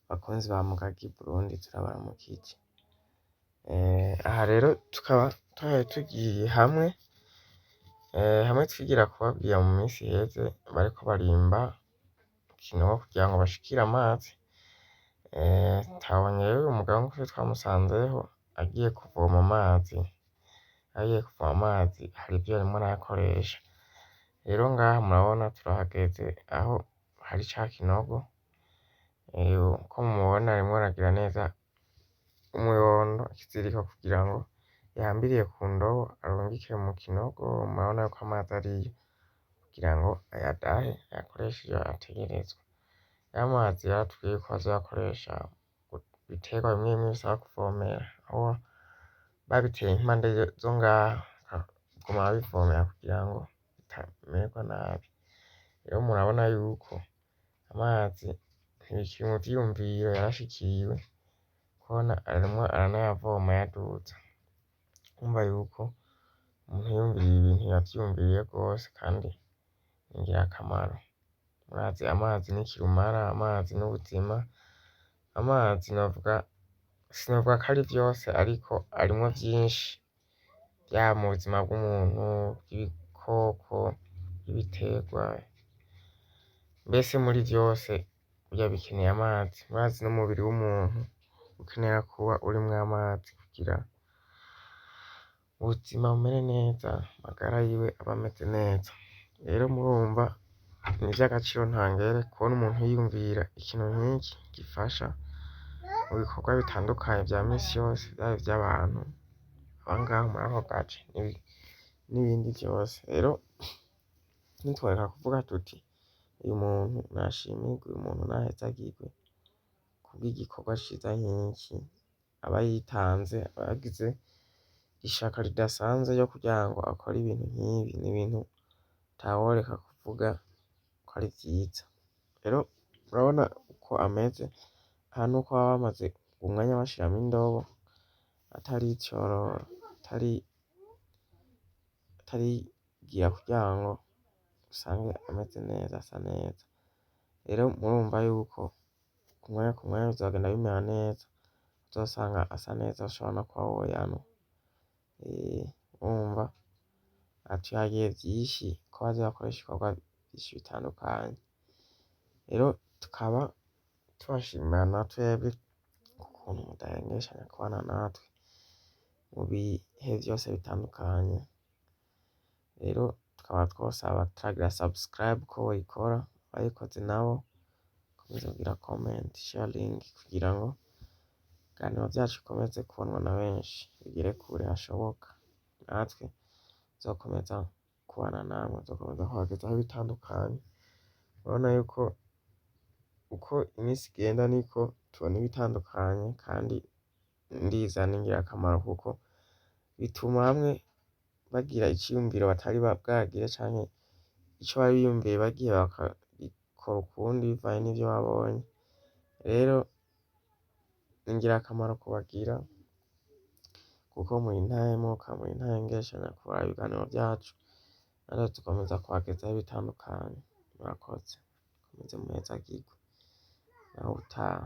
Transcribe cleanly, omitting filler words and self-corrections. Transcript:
Bakunzi ba Mugagi Burundi, turabaramukije. Aha rero tukaba twari tugiye hamwe, hamwe twigira kubabwira mu minsi iheze bariko barimba ikinogo kugira ngo bashikire amazi. Twabonye rero uyu mugabo nkuko twamusanzeho agiye kuvoma amazi, agiye kuvoma amazi hari ivyo yarimwo arayakoresha. Rero ngaha murabona turahageze aho hari ca kinogo, uko mumubona arimwo aragira neza umuyondo, ikiziriko kugira ngo yahambiriye ku ndobo arungike mu kinogo. Murabona yuko amazi ariyo kugira ngo ayadahe ayakoreshe ivyo ategerezwa. Ya mazi yaratubwiye yuko bazoyakoresha ibiterwa bimwe bimwe bisaba kuvomera, aho babiteye impande zo ngaha bakaguma babivomera kugira ngo bitamererwa nabi. Rero murabona yuko amazi ntibikiri mu vyiyumviro, yarashikiriwe kubona arimwo aranayavoma ayaduza. Urumva yuko umuntu yiyumviriye ibintu yavyiyumviriye gose kandi ni ingirakamaro. Murazi amazi ni kirumara, amazi n'ubuzima, amazi novuga sinovuga ko ari vyose ariko arimwo vyinshi, vyaba mu buzima bw'umuntu, bw'ibikoko, bw'ibiterwa, mbese muri vyose burya bikeneye amazi. Murazi n'umubiri w'umuntu ukenera kuba urimwo amazi kugira ubuzima bumere neza, amagara yiwe abe ameze neza. Rero murumva ni ivy'agaciro ntangere kubona umuntu yiyumvira ikintu nk'iki gifasha mu bikorwa bitandukanye vya misi yose, vyaba ivy'abantu baba ngaho muri ako gace n'ibindi vyose. Rero ntitworeka kuvuga tuti uyu muntu nashimirwe, uyu muntu nahezagirwe kubw'igikorwa ciza nk'iki, aba yitanze, aba yagize ishaka ridasanzwe ryo kugira ngo akore ibintu nk'ibi, ni ibintu ataworeka kuvuga ko ari vyiza. Rero urabona uko ameze, aha nuko baba bamaze umwanya bashiramwo indobo ataricorora, atarigira kugira ngo usange ameze neza, asa neza. Rero murumva yuko ku mwanya ku mwanya bizogenda bimera neza, uzosanga asa neza ushobora no kuba woyanwa. Urumva atuyagiye vyinshi ko baza bakoresha ibikorwa vyinshi bitandukanye. Rero tukaba tubashimira na twebwe ukuntu mudahengeshanya kubana natwe mu bihe vyose bitandukanye. Rero tukaba twosaba abataragira subscribe ko boyikora, abayikoze nabo bakomeze kugira comment, sharing kugira ngo ibiganiro vyacu bikomeze kubonwa na benshi, bigere kure hashoboka. Natwe tuzokomeza kubana namwe, tuzokomeza kubagezaho ibitandukanye. Urabona yuko uko iminsi igenda niko tubona ibitandukanye kandi ndiza ni ingirakamaro kuko bituma bamwe bagira iciyumviro batari bwagire canke ico bari biyumviye bagiye bakagikora ukundi bivanye n'ivyo babonye. Rero ni ingirakamaro kubagira kuko muri intahemuka, muri intahengeshanya kuraba ibiganiro vyacu, natwe tukomeza kubagezaho ibitandukanye. Murakoze, mukomeze muhezagirwe, naho ubutaha.